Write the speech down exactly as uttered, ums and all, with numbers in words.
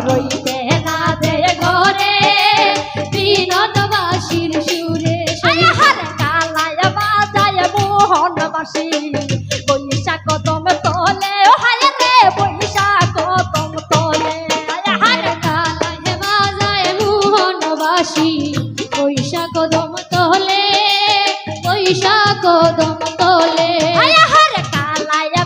রইতে না দে ঘরে বিনোদবাসীর সুরে। আয় হারে কালায় বাজায় মোহনবাসী।